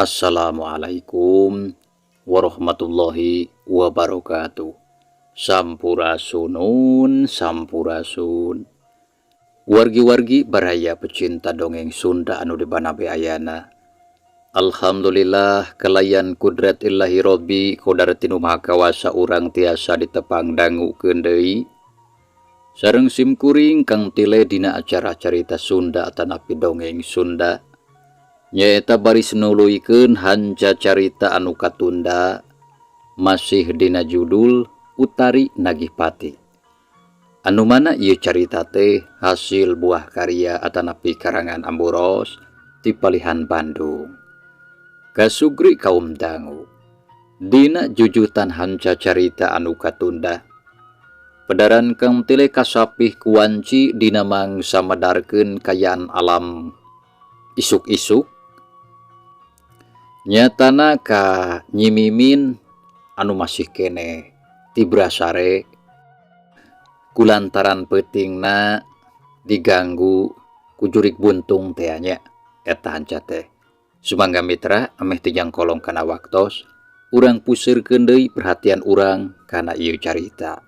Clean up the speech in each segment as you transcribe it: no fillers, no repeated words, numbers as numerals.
Assalamualaikum warahmatullahi wabarakatuh. Sampurasunun sampurasun. Wargi-wargi baraya pecinta dongeng Sunda anu di banabe ayana. Alhamdulillah kalayan kudrat illahi robbi kodarti nu maha kawasa urang tiasa ditepang dangukeun deui. Sareng simkuring Kang Tile dina acara carita Sunda atanapi dongeng Sunda. Nyaeta baris nuluykeun hanca carita anu katunda masih dina judul Utari Nagih Pati. Anu mana ieu carita teh hasil buah karya atanapi karangan Amburos ti palihan Bandung. Kasugri kaum dangu. Dina jujutan hanca carita anu katunda. Pedaran Kang Tile kasapih kuanci dina mangsa medarkeun kayaan alam isuk-isuk. Nyatana ka Nyi Mimin anu masih keneh tibra sare kulantaran peutingna diganggu ku jurig buntung teh nya eta hanca teh. Sumangga mitra ameh teu jangkolong kana waktos urang puseurkeun deui perhatian urang kana ieu carita.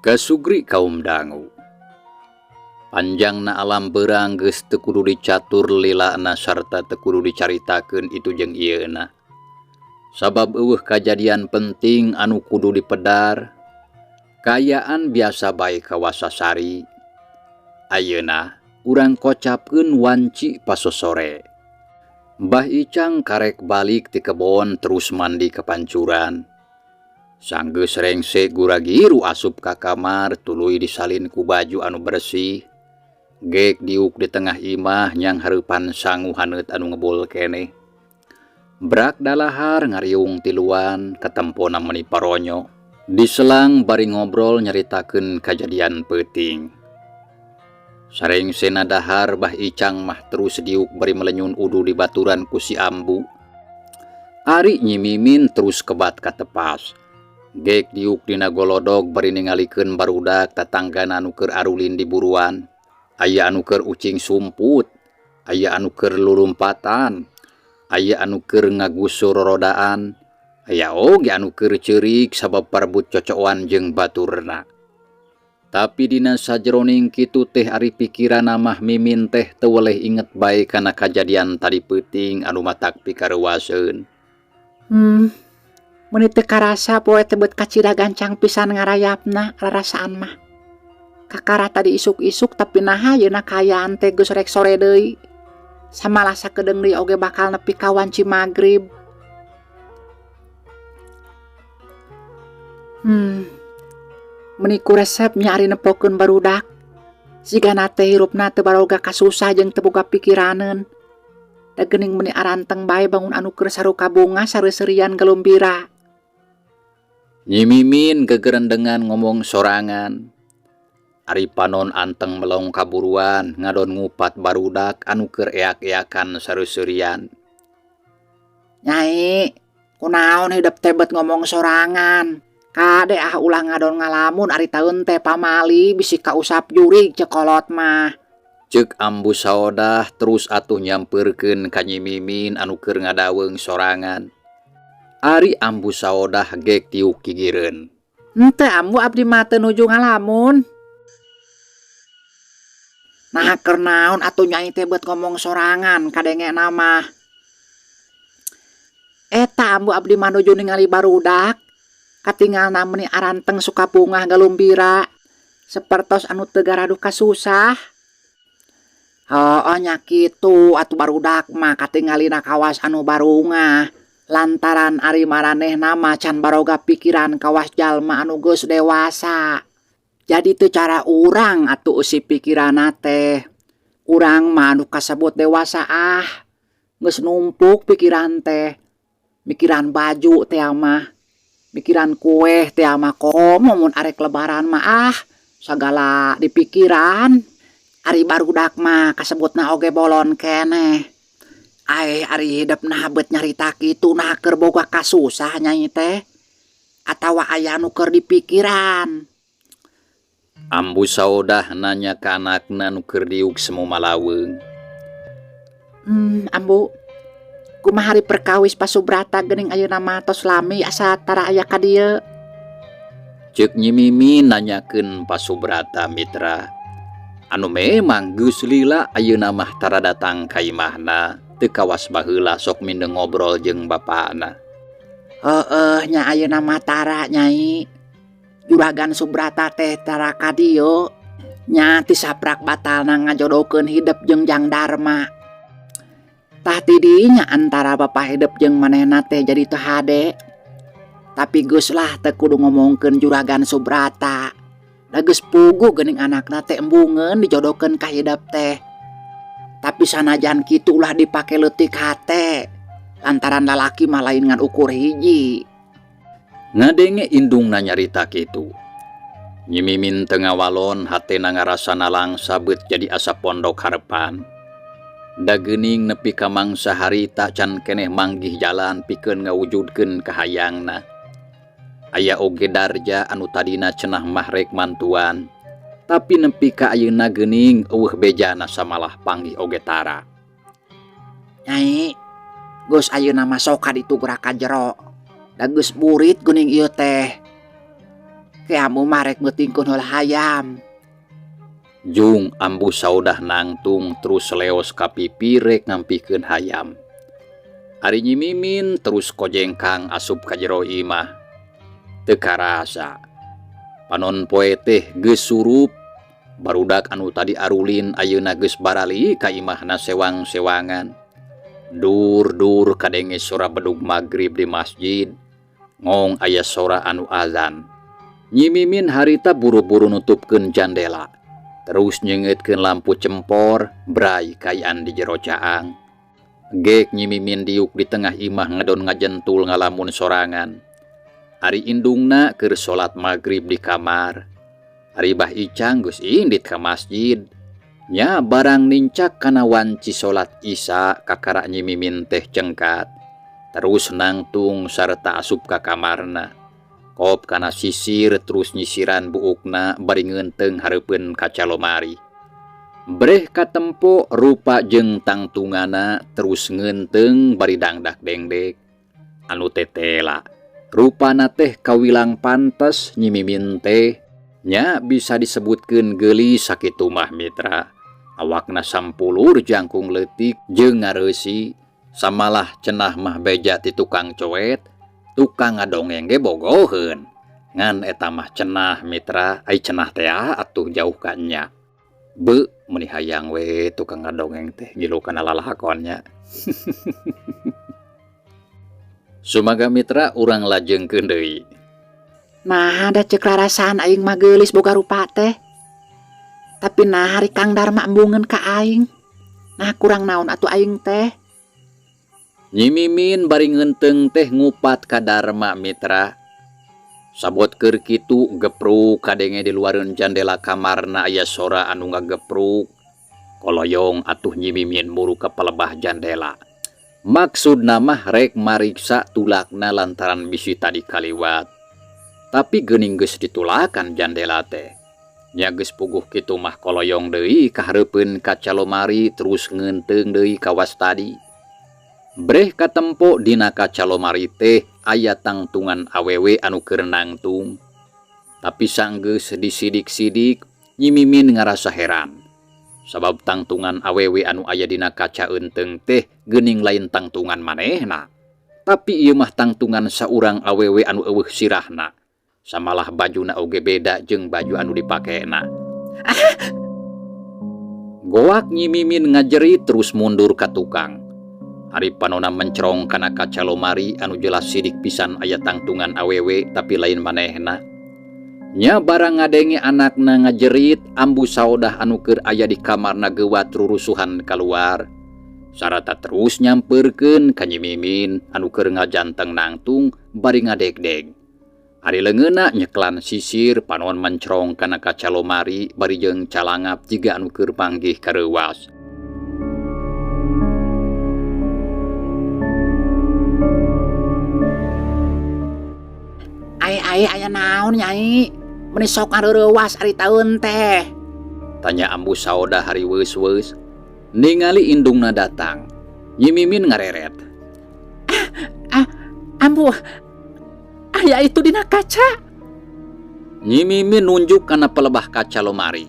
Kasugri kaum dangu. Panjangna alam beurang geus teu kudu dicatur lilana sarta teu kudu dicaritakeun itu jeung ieuna. Sabab eueuh kajadian penting anu kudu dipedar, kaayaan biasa bae kawasasari. Ayeuna urang kocapkeun wanci pasosore. Mbah Icang karek balik ti kebon terus mandi ke pancuran. Sanggeus rengse guragiru asup ka kamar tuluy disalin ku baju anu bersih. Gek diuk di tengah imah nyang hareupan sangu haneut anu ngebul keneh. Brak dalahar ngariung tiluan katempona meuni paronyo. Diselang bari ngobrol nyaritakeun kajadian peuting. Sarengsena dahar Bah Icang mah terus diuk bari melenyun udu di baturan ku si Ambu. Ari Nyi Mimin terus kebat katepas. Gek diuk dina golodog bari ningalikeun barudak tatanggana anu keur arulin di buruan. Aya anu keur ucing sumput, aya anu keur lulumpatan, aya anu keur ngagusur rodaan, aya oge anu keur ceurik sabab parebut cocokan jeung baturna. Tapi dina sajeroning kitu teh ari pikiranna mah Mimin teh teu weleh inget bae kana kajadian tadi peuting anu matak pikareuwaseun. Meuni teu karasa poe teh beut kacida gancang pisan ngarayapna rarasaan mah. Kakara tadi isuk-isuk tapi naha yeuna kaayaan teh geus rek sore deui. Samalah sakedeung deui oge bakal nepi ka wanci magrib. Meuni ku resep nya ari nepokeun barudak. Sigana teh hirupna teu baroga kasusah jeung teu boga pikiraneun. Da geuning meuni aranteng bae bangun anu keur saruka bunga sareuseurian galumbira. Nyi Mimin gegerendengan ngomong sorangan. Ari panon anteng melong kaburuan ngadon ngupat barudak anu keur eak-eakan sareuserian. Nyai, kunaon hidep teh bet ngomong sorangan. Kade ah ulah ngadon ngalamun ari taun teh pamali bisi kausap jurig ceuk kolot mah. Ceuk Ambu Saodah terus atuh nyampeurkeun ka Nyi Mimin anu keur ngadaweung sorangan. Ari Ambu Saodah gek tiuk gigireun. Henteu Ambu abdi mah teu nuju ngalamun. Nah keur naon atuh nyai teh bet ngomong sorangan kadengena mah. Eta Ambu abdi mah nuju ningali barudak. Katingalna meuni aranteng suka bungah galumbira. Sapertos anu teu garaduh kasusah. Hooh nya kitu atuh barudak mah katingalina kawas anu barungah. Lantaran ari maranehna mah can baroga pikiran kawas jalma anu geus dewasa. Jadi teu cara urang atuh eusi pikiranna teh. Urang mah anu kasebut dewasa ah. Geus numpuk pikiran teh. Mikiran baju teh mah. Mikiran kueh teh mah komo mun arek lebaran mah ah. Sagala dipikiran. Ari barudak mah kasebutna oge bolon keneh. Aeh ari hidepna bet nyarita kitu nah keur boga kasusah nyai teh. Atawa aya nu keur dipikiran. Ambu Saodah nanya ka anakna nu keur diuk semu malaweung. Ambu, kumaha ari perkawis Pasubrata geuning ayeuna mah tos lami asa tara aya ka dieu. Ceuk Nyi Mimin nanyakeun Pasubrata mitra. Anu memang geus lila ayeuna mah tara datang ka imahna, teu kawas baheula sok mindeng ngobrol jeung bapana. Heueuh nya ayeuna mah tara nyai. Juragan Subrata teh tara ka dieu. Nya ti saprak batalna ngajodohkeun hidep jeung Jang Darma. Tah ti dinya antara bapa hidep jeung manehna teh jadi teu hade. Tapi geus lah teu kudu ngomongkeun Juragan Subrata. Da geus puguh geuning anakna teh embungeun dijodohkeun ka hidep teh. Tapi sanajan kitu ulah dipake leutik hate. Lantaran lalaki mah lain ngan ukur hiji. Ngadenge indungna nyarita kitu. Nyi Mimin teu ngawalon hatena ngarasa nalangsa beut jadi asa pondok harepan. Da geuning nepi ka mangsa harita can keneh manggih jalan pikeun ngawujudkeun kahayangna. Aya oge Darja anu tadina cenah mah rek mantuan. Tapi nepi ka ayeuna geuning eueuh bejana samalah panggih oge tara. Nyai, geus ayeuna mah sok ka ditu geura ka jero. Da geus burit geuning ieu teh. Ke ambu mah rek meutingkeun heula hayam. Jung Ambu Saodah nangtung terus leos ka pipi rek ngampikeun hayam. Ari Nyi Mimin terus kojengkang asup ka jero imah. Teu karasa. Panon poe teh geus surup. Barudak anu tadi arulin ayeuna geus barali ka imahna sewang-sewangan. Dur-dur kadenge sora bedug magrib di masjid. Ngong aya sora anu azan. Nyi Mimin harita buru-buru nutupkeun jandela. Terus nyeungeutkeun lampu cempor, bray kayaan di jero caang. Gek Nyi Mimin diuk di tengah imah ngadon ngajentul ngalamun sorangan. Ari indungna keur salat magrib di kamar. Ari Bah Icang geus indit ka masjid. Nya barang nincak kana wanci salat Isya kakara Nyi Mimin teh cengkat. Terus nangtung sarta asup ka kamarna. Kop kana sisir terus nyisiran buukna bari ngeunteung hareupeun kaca lomari. Breh katempo rupa jeung tangtungana terus ngeunteung bari dangdak dengdek. Anu tetela. Rupana teh kawilang pantes Nyi Mimin teh nya bisa disebutkeun geulis sakitu mah mitra. Awakna sampulur jangkung leutik jeung ngareusi. Samalah cenah mah beja ti tukang coet, tukang ngadongeng ge bogoheun. Ngan eta mah cenah mitra, ai cenah teh atuh jauh ka nya. Beuh, meuni hayang we tukang ngadongeng teh ngilu kana lalakonnya. Sumaga mitra urang lajengkeun deui. Nah, da ceuk rarasaan aing mah geulis boga rupa teh. Tapi nah ari Kang Darma embungeun ka aing. Nah kurang naon atuh aing teh. Nyi Mimin bari ngeunteung teh ngupat ka Darma mitra. Sabot keur kitu gepruk kadenge di luareun jandela kamarna aya sora anu ngagepruk. Koloyong atuh Nyi Mimin muru ka palebah jandela. Maksudna mah rek mariksa tulakna lantaran bisi tadi kaliwat. Tapi geuning geus ditulakan jandela teh. Nya geus puguh kitu mah koloyong deui ka hareupeun kaca lomari terus ngeunteung deui kawas tadi. Breh katempo dina kaca lomari teh aya tangtungan awewe anu keur nangtung. Tapi sanggeus disidik-sidik, Nyi Mimin ngarasa heran. Sabab tangtungan awewe anu aya dina kaca eunteung teh geuning lain tangtungan manehna. Tapi ieu mah tangtungan saurang awewe anu eueuh sirahna. Samalah bajuna oge beda jeung baju anu dipakena. Goak Nyi Mimin ngajerit terus mundur ka tukang. Ari panona mencerong kana kaca lomari anu jelas sidik pisan aya tangtungan awewe tapi lain manehna. Nya barang ngadenge anakna ngajerit, Ambu Saodah anu keur aya di kamarna geuwat rurusuhan kaluar. Sarata terus nyampeurkeun ka Nyi Mimin anu keur ngajanteng nangtung bari ngadegdeg. Ari leungeunna nyeklan sisir panon mencerong kana kaca lomari bari jeung calangap jiga anu keur panggih kareuwas. Ai ai aya naon Nyai? Meuni sok ngareurewas ari taun teh. Tanya Ambu Saodah hari weus-weus. Ningali indungna datang. Nyi Mimin ngareret. Ambu, aya itu dina kaca. Nyi Mimin nunjuk kana pelebah kaca lomari.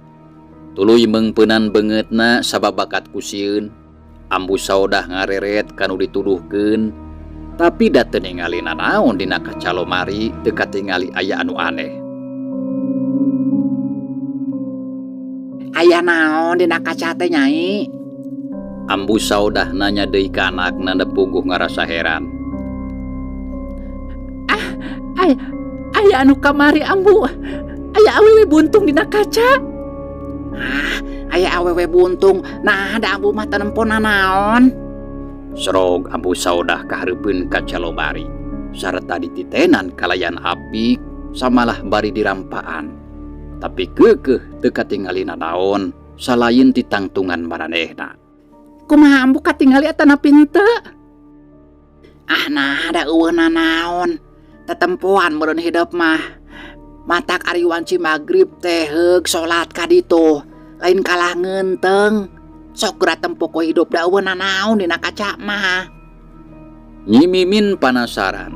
Tuluy meungpeunan beungeutna sabab bakat ku sieun. Ambu Saodah ngareret kanu dituduhkeun. Tapi da teu ningali nanaon dina kaca lomari, teu katingali aya anu aneh. Aya naon dina kaca teh Nyai? Ambu Saodah nanya deui ka anakna da puguh ngarasa heran. Aya anu kamari Ambu. Aya awewe buntung dina kaca. Ah, aya awewe buntung. Nah, da Ambu mah teu nempo nanaon. Serog Ambu Saodah kahareupeun kaca lomari sarta dititenan kalayan apik samalah bari dirampaan. Tapi keukeuh teu katingali nanaon salain ditangtungan maranehna. Kumaha Ambu katingali atanapi henteu? Ah, nah da eueuh nanaon. Tetempoan meureun hidup mah. Matak ari wanci magrib teh heug salat ka ditu. Lain kalah ngeunteung. Sok geura tempo ku hidup da eueuh nanaon dina kaca mah. Nyi Mimin panasaran.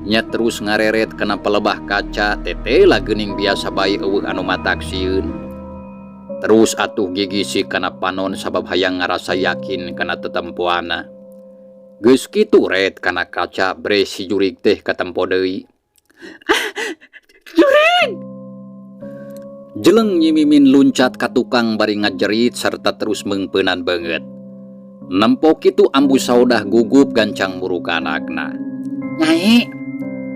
Nya terus ngareret kana pelebah kaca tetela geuning biasa bae eueuh anu matak sieun. Terus atuh gigisi kana panon sabab hayang ngarasa yakin kana tetempoana. Geus kitu ret kana kaca bre si jurig teh katempo deui. Jurig! Jeleng Nyi Mimin luncat ka tukang bari ngajerit serta terus meungpeunan beungeut. Nempo kitu Ambu Saodah gugup gancang muru ka anakna. Nyai,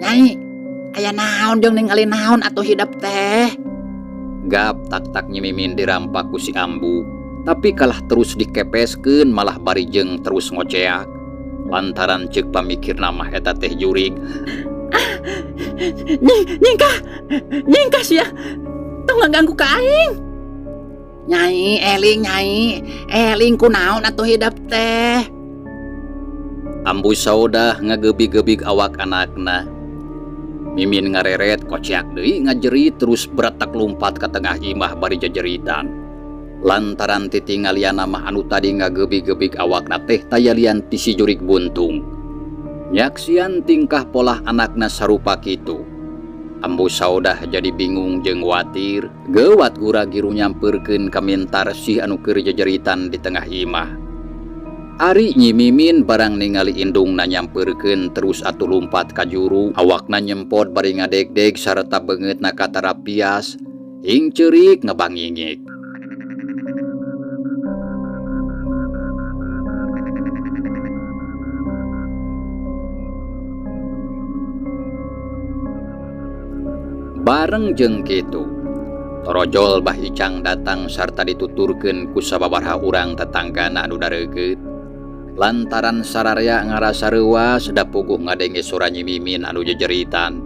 Nyai, aya naon jeung ningali naon atuh hidep teh? Gap tak-tak Nyi Mimin dirampak ku si Ambu, tapi kalah terus dikepeskeun malah bari jeung terus ngoceak. Lantaran ceuk pamikirna mah eta teh jurig. Nyingkah, nyingkah sia. Tong ngaganggu ka aing. Nyai, eling Nyai, eling kunaon atuh hidep teh. Ambu Saodah ngagebig-gebig awak anakna. Mimin ngareret kociak deui ngajerit terus beratak lumpat ka tengah imah bari jejeritan. Lantaran titinggalian mah anu tadi ngagebig-gebig awakna teh tayalian ti si jurig buntung. Nyaksian tingkah polah anakna sarupa kitu. Ambu Saodah jadi bingung jeung watir, geuwat gura-giru nyampeurkeun ka Mintarsih anu keur jejeritan di tengah imah. Ari Nyi Mimin barang ningali indungna nyampeurkeun terus atuh lumpat ka juru, awakna nyempot bari ngadegdeg sarta beungeutna katarapias, hing ceurik ngebangingik. Bareng jeung kitu, torojol Bah Icang datang sarta dituturkeun ku sababaraha urang tetanggana anu dareukeut. Lantaran sararea ngarasa reuas da puguh ngadenge sora Nyi Mimin anu jejeritan.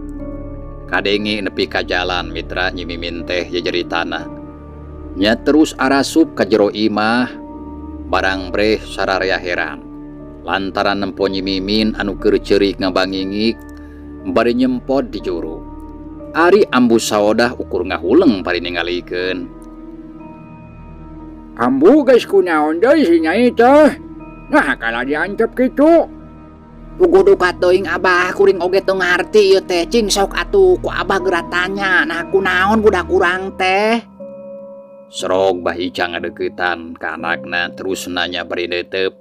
Kadenge nepi ka jalan mitra Nyi Mimin teh jejeritana. Nya terus arasup ka jero imah barang breh sararea heran. Lantaran nempo Nyi Mimin anu keur ceurik ngabangingik bari nyempot di juru. Ari Ambu Saodah ukur ngahuleng bari ningalikeun. Ambu geus kunaon deui si Nyai teh? Nah kalah diancep kitu. Puguh duka teuing abah kuring oge teu ngarti ieu teh cing sok atuh ku abah geura tanya nah kunaon budak urang teh. Serog Bah Icang ngadeuketan ka anakna terus nanya bari neuteup.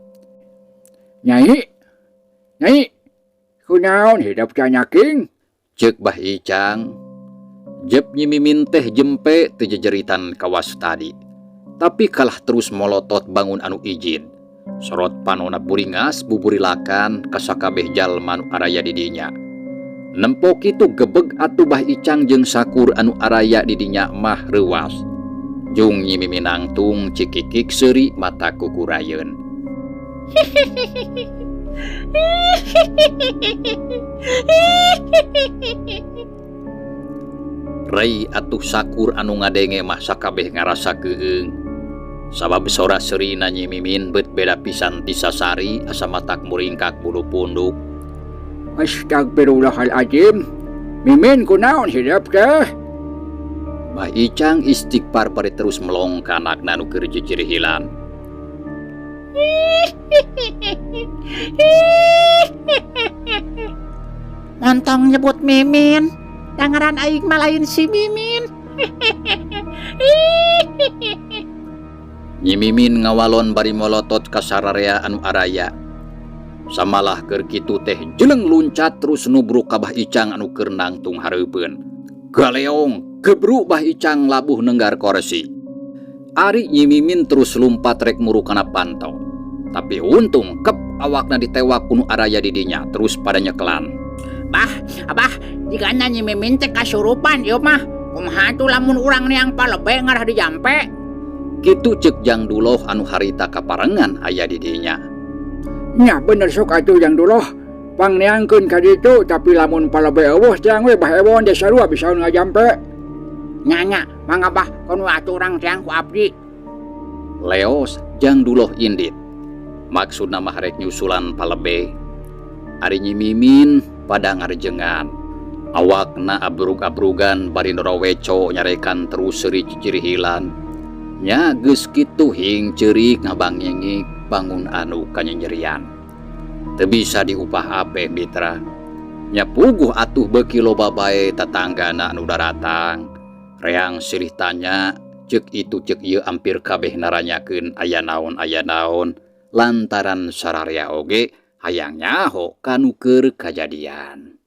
Nyai, Nyai, kunaon hidup canyaking? Ceuk Bah Icang. Jep Nyi Mimin teh jempe teu jejeritan kawas tadi. Tapi kalah terus molotot bangun anu ijin. Sorot panona buringas buburilakan ka sakabeh jalma anu araya di dinya. Nempo kitu gebeg atuh Bah Icang jeung Sakur anu araya di dinya mah reuas. Jung Nyi Mimin nangtung cikikik seuri mata kukurayeun. Rei atuh Sakur anu ngadenge mah sakabeh ngarasa keung. Sabab sora seurina Nyi Mimin beut beda pisan ti sasari asa matak muringkak bulu punduk. Astagfirullahaladzim. Mimin kunaon hidup teh? Bah Icang istighfar bari terus melong ka anakna nu keur cicirihilan. Montong nyebut Mimin, dangaran aing mah lain si Mimin. Nyi Mimin ngawalon bari molotot ka sararea anu araya. Samalah keur kitu teh jeleng luncat terus nubruk ka Bah Icang anu keur nangtung hareupeun. Galeong, gebruk Bah Icang labuh nenggar korsi. Ari Nyi Mimin terus lumpat rek muru kana panto. Tapi untung kep awakna ditewak ku nu araya di dinya terus pada nyekelan. Bah, abah, jigana Nyi Mimin teh kasurupan ieu mah. Kumaha atuh lamun urang neang palebe ngarah dijampe? Kitu ceuk Jang Duloh anu harita kaparengan aya di dinya. Nya bener sok atuh Jang Duloh. Pangneangkeun ka ditu tapi lamun palebe eueuh teang we Bah Ewon desa sarua bisa ngajampe. Nya nya, mangga bah kono atuh urang teang ku abdi. Leos Jang Duloh indit. Maksudna mah rek nyusulan palebe. Ari Nyi Mimin pada ngarejengan. Awakna abrug-abrugan bari noroweco nyarekan terus seuri cicirihilan. Nya geus kitu hing ceurik ngabangingik bangun anu kanyenyerian. Teu bisa diupah apeh mitra. Nya puguh atuh beuki loba bae tatanggana anu daratang. Reang silih tanya, ceuk itu ceuk ieu ampir kabeh naranyakeun aya naon aya naon lantaran sararea oge hayang nyaho kanu keur kajadian.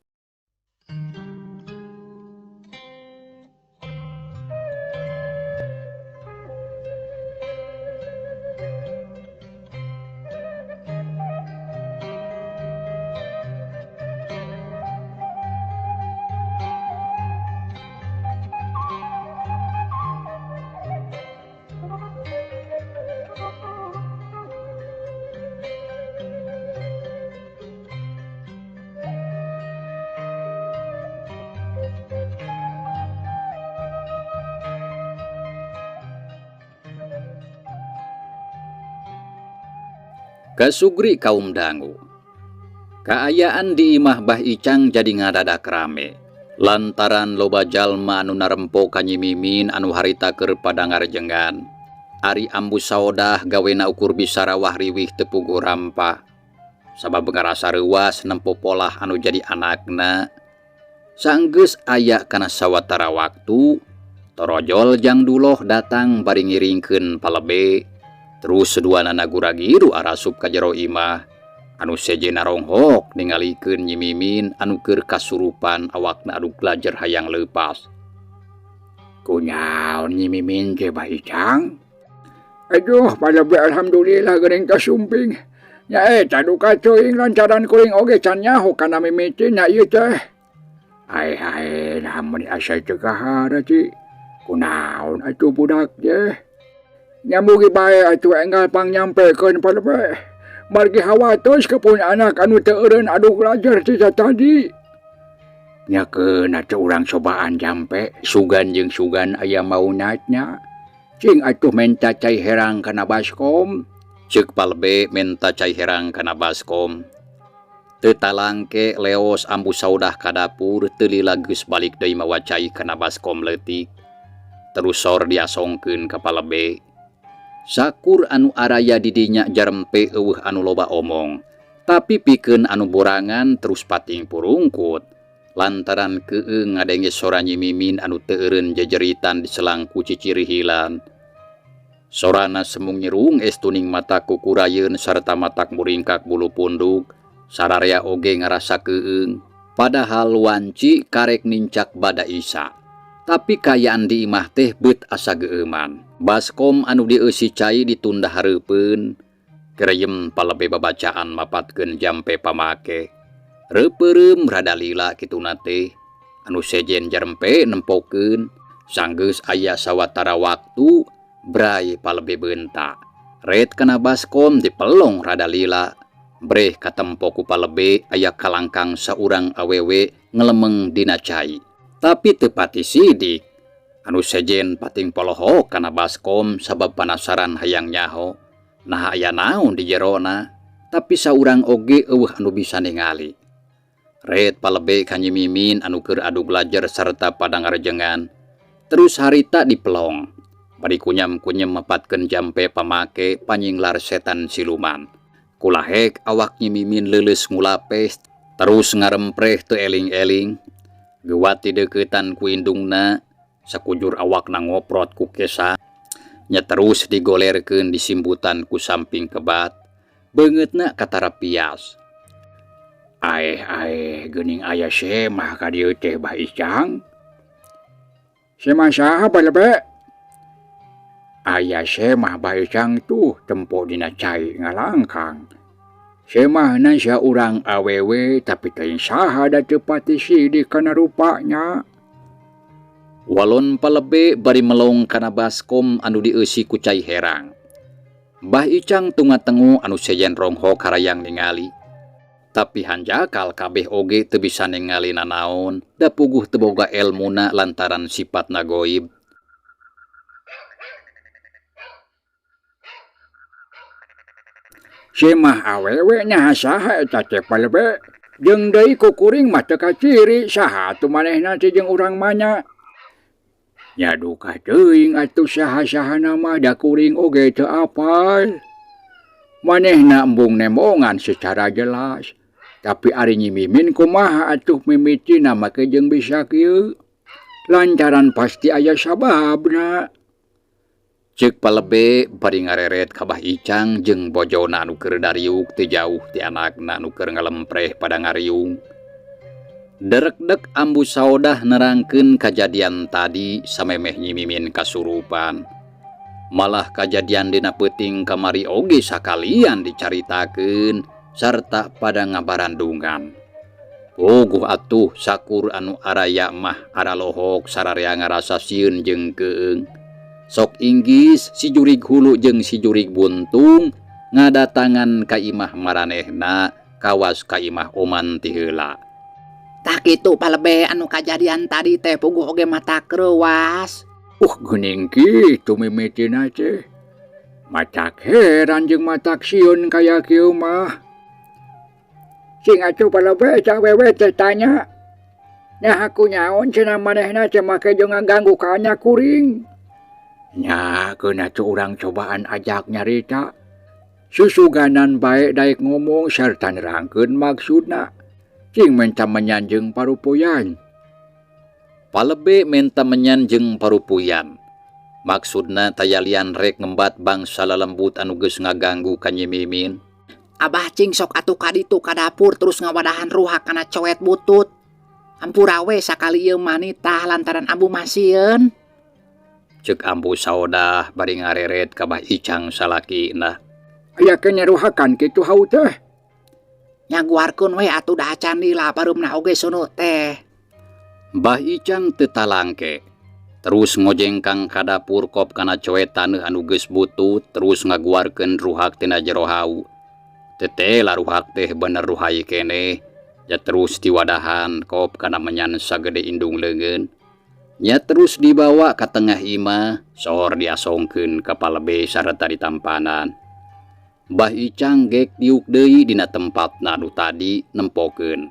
Kasugri kaum dangu. Kaayaan di imah Bah Icang jadi ngadadak rame. Lantaran loba jalma anu narempo ka Nyi Mimin anu harita keur pada ngarejengan. Ari Ambu Saodah gawena ukur bisa rawah riwih teu puguh rampah. Sabab ngarasa reuas nempo polah anu jadi anakna. Sanggeus aya kana sawatara waktu, torojol Jang Duloh datang bari ngiringkeun palebe. Terus seduana guragiru arasup ka jero imah. Anu sejenna ronghok ningalikeun Nyi Mimin anu keur kasurupan awakna anu glajer hayang leupas. Kunaon Nyi Mimin teh Bah Icang? Aduh, palebe alhamdulillah geuning kasumping. Nya eta duka teuing lantaran kuring oge can nyaho kana mimitina ieu teh. Ai ai, nah mun asa teu kahara ti. Kunaon atuh budak teh? Nya mugi bae atuh enggal pangnyampekeun palebe. Margi hawatos ka pun anak anu teu eureun adu belajar ti tadi. Nya keun atuh urang cobaan jampe sugan jeung sugan aya mauna nya. Cing atuh menta cai herang kana baskom. Ceuk Palebe menta cai herang kana baskom. Teu talangke leos Ambu Saudah ka dapur teu lila geus balik deui mawa cai kana baskom leutik. Terus sor diasongkeun ka Palebe. Sakur anu araya di dinya jarempe eueuh anu loba omong. Tapi pikeun anu borangan terus pating purungkut. Lantaran keung ngadenge sora Nyi Mimin anu teu eureun jejeritan diselang ku cicirihilan. Sorana semung nyerung estuning mata kukurayeun sarta matak muringkak bulu punduk, sararea oge ngarasa keung. Padahal wanci karek nincak bada isa. Tapi kaayaan di imah teh beut asa geeuman. Baskom anu dieusi cai ditunda hareupeun, kereyem Palebe babacaan mapatkeun jampe pamake. Reupeureum rada lila kituna teh, anu sejen jarempe nempokeun, sanggeus aya sawatara waktu, bray Palebe beunta. Ret kana baskom dipelong rada lila, breh katempo ku Palebe aya kalangkang saurang awewe ngelemeng dina cai. Tapi teu pati sidik, anu sejen pating polohok kana baskom sabab panasaran hayang nyaho. Naha aya naon di jerona, tapi saurang oge eueuh anu bisa ningali. Ret Palebe ka Nyi Mimin anu keur adug lajer sarta pada ngarejengan. Terus harita dipelong. Bari kunyam-kunyem mapatkeun jampe pamake panyinglar setan siluman. Kulahek awak Nyi Mimin leuleus ngulapes, terus ngarempreh teu eling-eling. Geuwat dideuketan ku indungna, sakujur awakna ngoprot ku kesa. Nya terus digolerkeun disimbutan ku samping kebat. Beungeutna katara pias. Aeh aeh geuning aya semah ka dieu teh Bah Icang. Semah saha Palebe? Aya semah Bah Icang tuh tempo dina cai ngalangkang. Semahna saurang awewe tapi teuing saha da teu pati sidik kana rupanya. Walon Palebe bari melong kana baskom anu dieusi ku cai herang. Bah Icang tunga-tengu anu sejen ronghok harayang ningali. Tapi hanjakal kabeh oge teu bisa ningali nanaon, da puguh teu boga elmuna lantaran sifatna goib. Semah awewe nya saha eta teh Palebe? Jeung deui ku kuring mah teu kaciri saha atuh manehna teh jeung urang manya. Nya duka teuing atuh saha-sahana mah da kuring oge teu apal. Manehna embung nembongan secara jelas. Tapi ari Nyi Mimin kumaha atuh mimitina make jeung bisa kieu? Lantaran pasti aya sababna. Ceuk Palebe bari ngareret ka Bah Icang jeung bojona anu keur dariuk teu jauh ti anakna anu keur ngalempreh pada ngariung. Derekdek Ambu Saodah nerangkeun kajadian tadi samemeh Nyi Mimin kasurupan. Malah kajadian dina peuting kamari oge sakalian dicaritakeun sarta pada ngabarandungan. Puguh atuh sakur anu araya mah aralohok sararea ngarasa sieun jeung keung. Sok inggis si jurig hulu jeung si jurig buntung ngadatangan ka imah maranehna kawas ka imah oman ti heula. Tah kitu Palebe anu kajadian tadi teh puguh oge mata kreuwas. Geuning kitu mimitina teh. Matak heran jeung matak sieun kaya kieu mah. Sing atuh Palebe eta awewe teh tanya. Nya aku nyaon cenah manehna teh make jeung ngaganggu ka anya kuring. Nya keun atuh urang cobaan ajak nyarita. Susuganan bae daek ngomong sarta nerangkeun maksudna. Cing menta menyan jeung parupuyan. Palebe menta menyan jeung parupuyan. Maksudna tayalian rek ngembat bangsa lalembut anu geus ngaganggu ka Nyi Mimin. Abah cing sok atuh ka ditu ka dapur terus ngawadahan ruhak kana coet butut. Hampura we sakali ieu manitah lantaran ambu masieun. Ceuk Ambu Saodah bari ngareret ka Bah Icang salakina. Aya keneh ruhakan kitu hau teh. Nyaguarkeun we atuh dah acan lila pareumna oge sunu teh. Bah Icang teu talangke. Terus ngojengkang ka dapur kop kana coet taneuh anu geus butut terus ngaguarkeun ruhak tina jero hau. Teteh lah ruhak teh bener ruhai keneh. Nya terus diwadahan kop kana menyan sagede indung leungeun. Nya terus dibawa ka tengah imah, sohor diasongkeun ka palebe sarta ditampanan. Bah Icang gek diuk deui dina tempatna anu tadi nempokeun.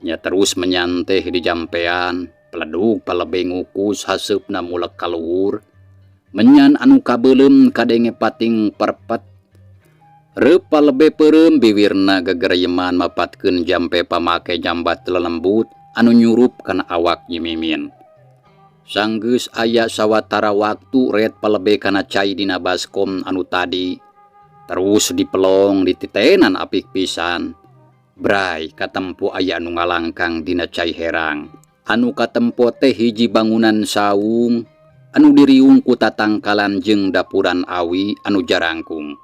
Nya terus menyan teh dijampean, peledug palebe ngukus haseupna mulek ka luhur. Menyan anu kabeuleum kadenge pating perpet. Reup palebe peureum biwirna gegereyeman mapatkeun jampe pamake jambat lelembut anu nyurup kana awak Nyi Mimin. Sanggeus aya sawatara waktu ret palebe kana cai dina baskom anu tadi. Terus dipelong dititenan apik pisan. Bray katempo aya anu ngalangkang dina cai herang. Anu katempo teh hiji bangunan saung anu diriung ku tatangkalan jeung dapuran awi anu jarangkung.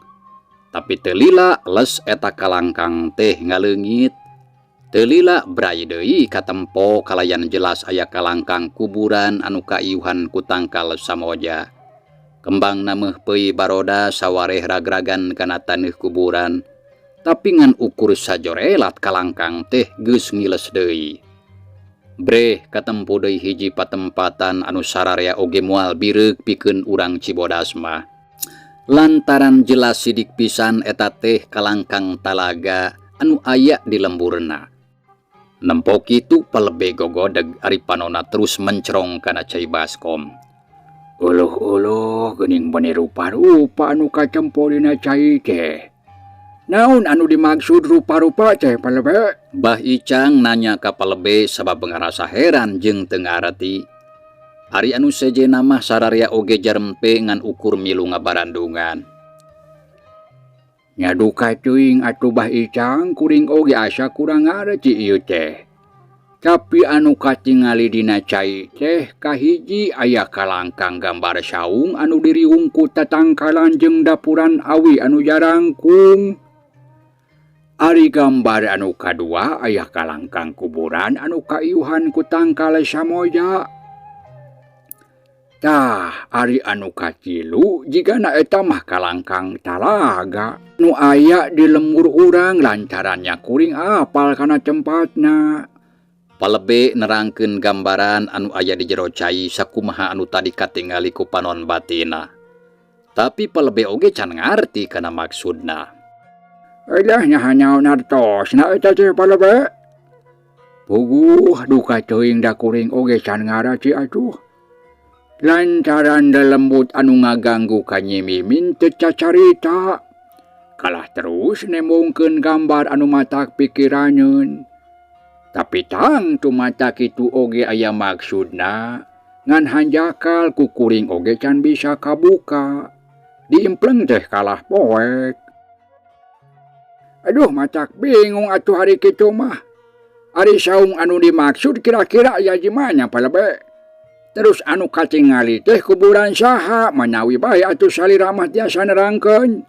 Tapi teu lila les eta kalangkang teh ngaleungit. Teu lila bray deui katempo kalayan jelas aya kalangkang kuburan anu kaiuhan ku tangkal samoja. Kembangna meuhpeuy baroda sawareh ragragan kana taneuh kuburan. Tapi ngan ukur sajorelat kalangkang teh geus ngiles deui. Breh katempo deui hiji patempatan anu sararea oge moal bireuk pikeun urang Cibodas mah. Lantaran jelas sidik pisan eta teh kalangkang talaga anu aya di lemburna. Nempo kitu palebe gogodeg ari panona terus mencerong kana cai baskom. Uluh-uluh geuning beuni rupa-rupa anu katempo dina cai teh. Naon anu dimaksud rupa-rupa teh palebe? Bah Icang nanya ka palebe sabab ngarasa heran jeung teu ngarti. Ari anu sejenna mah sararea oge jarempe ngan ukur milu ngabarandungan. Nya duka teuing atuh Bah Icang kuring oge asa kurang ngarti ieu teh. Tapi anu katingali dina cai teh kahiji aya kalangkang gambar saung anu diriung ku tatangkalan jeung dapuran awi anu jarangkung. Ari gambar anu kadua aya kalangkang kuburan anu kaiuhan ku tangkal samoja. Tah ari anu katilu jigana eta mah kalangkang talaga nu aya di lembur urang lantaran nya kuring apal kana tempatna. Palebe nerangkeun gambaran anu aya di jero cai sakumaha anu tadi katingali ku panon batina. Tapi palebe oge can ngarti kana maksudna. Elah nya hanyaon hartosna eta teh palebe. Puguh duka teuing da kuring oge can ngarti atuh. Lantaran lelembut anu ngaganggu ka Nyi Mimin teu cacarita. Kalah terus nembongkeun gambar anu matak pikiraneun. Tapi tangtu mata kitu oge aya maksudna. Ngan hanjakal ku kuring oge can bisa kabuka. Diimpleng teh kalah poek. Aduh matak bingung atuh hari kitu mah. Ari saung anu dimaksud kira-kira aya di mana palebe? Terus anu katingali teh kuburan saha manawi bae atuh salira mah tiasa nerangkeun.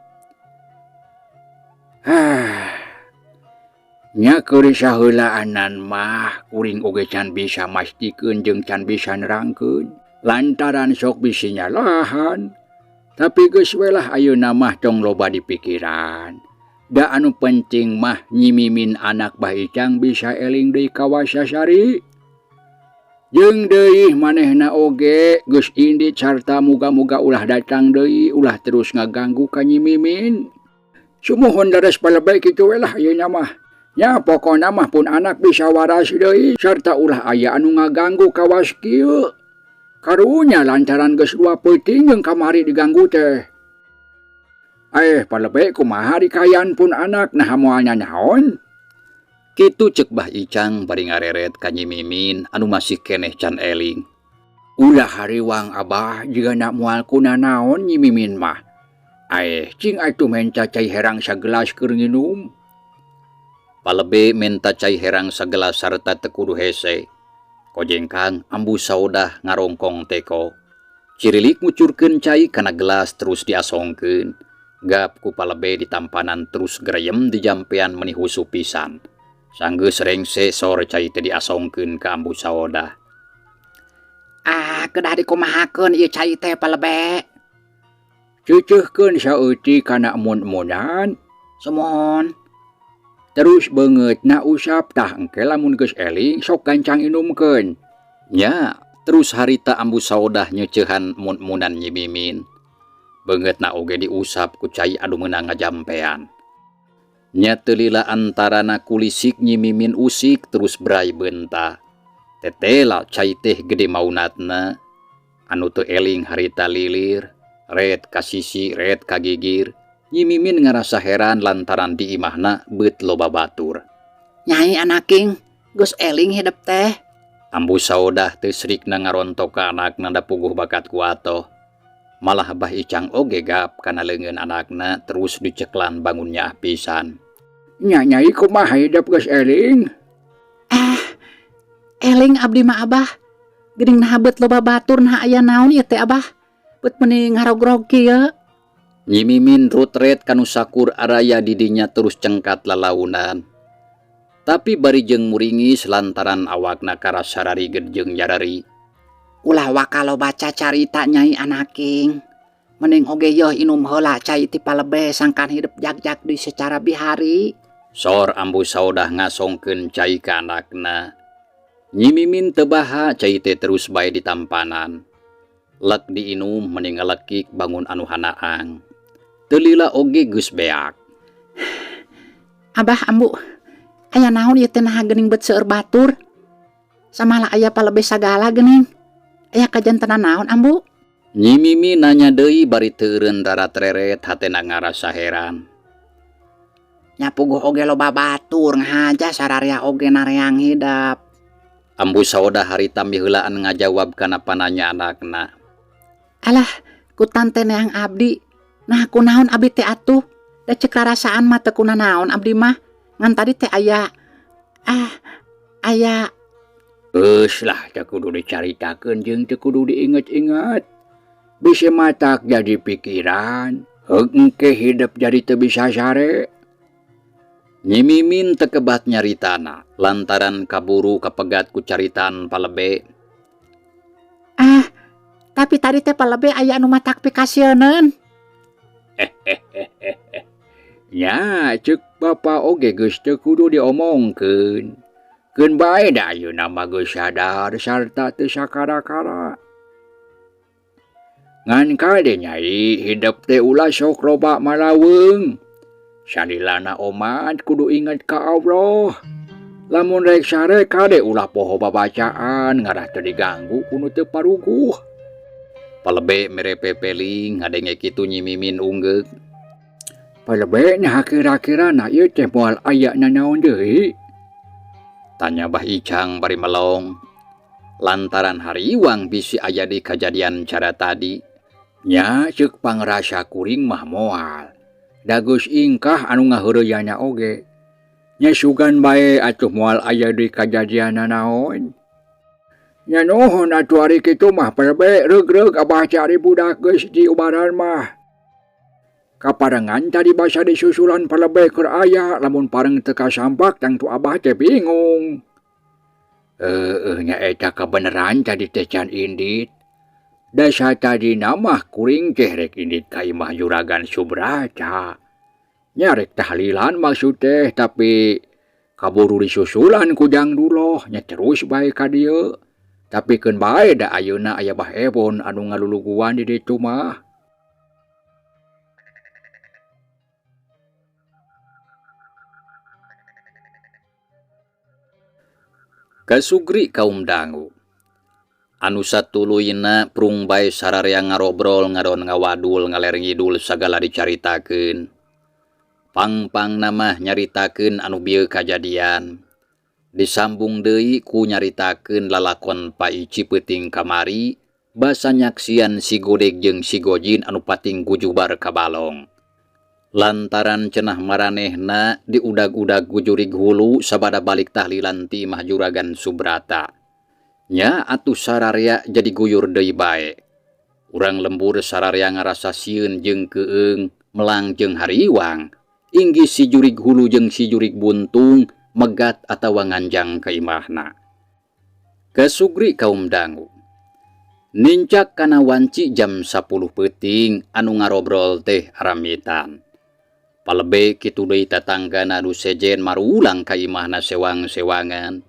Nya keur saheulaanan mah kuring oge can bisa mastikeun jeung can bisa nerangkeun. Lantaran sok bisi nyalahan. Tapi geus we lah ayeuna mah tong loba dipikiran. Da anu penting mah Nyi Mimin anak Bah Icang bisa eling deui ka Wasasari. Jeung deui manehna oge geus indit sarta muga-muga ulah datang deui ulah terus ngaganggu ka Nyi Mimin. Sumuhun dares palebay kitu we lah ayeuna mah. Nya pokona mah pun anak bisa waras deui sarta ulah aya anu ngaganggu kawas kieu. Karunya lantaran geus dua peuting jeung kamari diganggu teh. Palebay kumaha dikayan pun anak nah moal nyaon. Kitu cek Bah Icang bari ngareret ka Nyi Mimin anu masih keneh can eling. Ulah hariwang abah jigana moal kunanaon Nyi Mimin mah. Cing atuh menta cai herang sagelas keur nginum. Palebe menta cai herang sagelas sarta teu kudu hese. Kojengkang ambu saudah ngarongkong teko. Cirilik ngucurkeun cai kana gelas terus diasongkeun. Gap ku palebe ditampanan terus gereyem di jampean meni husu pisan. Sanggeus rengse sor cai teh diasongkeun ka ambu saodah. Ah, kedah dikumahakeun ieu cai teh palebe. Ceuceuhkeun saeutik kana emun-emunan. Sumuhun. Terus beungeutna usap tah engke lamun geus eling sok gancang inumkeun. Nya, terus harita Ambu Saodah nyeuceuhan mun-munan Nyi Mimin. Beungeutna oge diusap ku cai anu meunang ngajampean. Nya teu lila antarana kulisik Nyi Mimin usik terus bray beunta. Tetela cai teh gede maunatna. Anu teu eling harita lilir, ret ka sisi ret ka gigir. Nyi Mimin ngarasa heran lantaran di imahna beut loba batur. Nyai anaking, geus eling hidep teh. Ambu Saodah teu srikna ngarontok ka anakna da puguh bakat ku atoh. Malah Bah Icang oge gap kana leungeun anakna terus diceklan bangun nyaah pisan. Nya nyai kumaha hidep geus eling? Ah, eling abdi mah abah. Geuning naha beut loba batur naha aya naon ieu teh abah? Beut meuni ngarogrog kieu. Nyi Mimin rutret kanu sakur araya didinya terus cengkat lalaunan. Tapi bari jeung muringis lantaran awakna karasa rariged jeung nyareri. Ulah waka loba cacarita nyai anaking. Mending oge yeuh inum heula cai ti palebe sangkan hidep jag-jag deui secara bihari. Sor Ambu Saodah ngasongkeun cai ka anakna. Nyi Mimin teu baha cai teh terus bae ditampanan. Lek diinum mending ngalekik bangun anu hanaang. Teu lila oge geus beak. Abah ambu, aya naon ieu teh naha geuning beut seueur batur? Samalah aya palebe sagala geuning. Aya kajantenan naon ambu? Nyi Mimi nanya deui bari teu eureun raratreret hatena ngarasa heran. Nya puguh oge loba batur ngahaja sararea oge nareang hidep. Ambu Saodah harita miheulaan ngajawab kana pananya anakna. Alah, ku tante neang abdi. Nah, kunaon abdi teh atuh? Da ceuk rarasaan mah teu kunanaon abdi mah. Ngan tadi teh aya ah aya Geus lah teu kudu dicaritakeun jeung teu kudu diinget-inget. Bisi matak jadi pikiran, heug engke hidep jadi teu bisa sare. Nyi Mimin teu kebat nyaritana lantaran kaburu kapegat ku caritaan palebe. Ah, tapi tadi teh palebe aya anu matak pikasieuneun. Nya, ceuk bapa oge geus teu kudu diomongkeun. Keun bae da ayeuna mah geus sadar sarta teu sakara-kara. Ngan kade nyai hidep teh ulah sok loba malaweung. Salilana omat kudu inget ka Allah. Lamun rek sare kade ulah poho babacaan ngarah teu diganggu ku nu teu paruguh. Palebe mere pepeling ngadenge kitu Nyi Mimin unggeuk. Palebe naha kira-kirana ieu teh moal aya nanaon deui? Tanya Bah Icang bari melong. Lantaran hariwang bisi aya di kajadian cara tadi. Nya ceuk pangrasa kuring mah moal. Da geus ingkah anu ngaheureuyana oge. Nya sugan bae atuh moal aya deui kajadian nanaon. Nya nuhun atuh ari kitu mah palebe reug-reug abah teh ari budak geus diubaran mah. Kaparengan tadi basa disusulan palebe keur aya lamun pareng teu kasampak tangtu abah teh bingung. Heueuh nya eta kabeneran tadi teh can indit. Dasa tadina mah kuring teh rek indit ka imah Juragan Subrata. Nya rek tahlilan maksud teh tapi kaburu disusulan ku Jang Duloh nya terus bae ka dieu. Tapi keun bae da ayeuna aya Bah Ebon anu ngaluluguan di ditu mah. Kasugri kaum dangu. Anu satuluyna prung bae sararea ngarobrol ngadon ngawadul ngaler ngidul sagala dicaritakeun. Pang-pangna mah nyaritakeun anu bieu kajadian. Disambung deui ku nyaritakeun lalakon Paici peuting kamari basa nyaksian si Godeg jeung si Gojin anu pating gujubar ka balong. Lantaran cenah maranehna diudag-udag ku jurig hulu sabada balik tahlilan ti imah Juragan Subrata. Nya atuh sararea jadi guyur deui bae. Urang lembur sararea ngarasa sieun jeung keung melang jeung hariwang. Inggih si jurig hulu jeung si jurig buntung megat atawa nganjang ka imahna. Kasugri kaum dangu. Nincak kana wanci jam 10 peuting anu ngarobrol teh aramitan. Palebe kitu deui tatanggana nu sejen marulang ka imahna sewang-sewangan.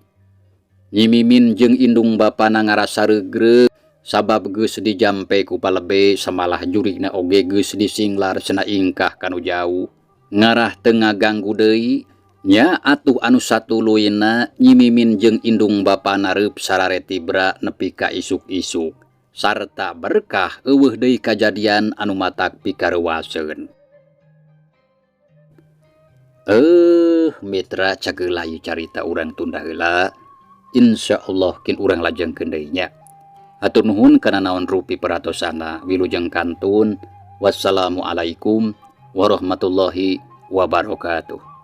Nyi Mimin jeung indung bapana ngarasa reugreg sabab geus dijampe ku Palebe samalah jurigna oge geus disinglar cenah ingkah ka nu jauh. Ngarah teu ngaganggu deui nya atuh anu satuluyna Nyi Mimin jeung indung bapana reup sarare tibra nepi ka isuk-isuk sarta berkah euweuh deui kajadian anu matak pikareuwaseun. Eh mitra, cageula ieu carita urang tunda heula. Insyaallah kin urang lajengkeun deui nya. Hatur nuhun kana naon rupi perhatosana. Wilujeng kantun. Wassalamualaikum warahmatullahi wabarakatuh.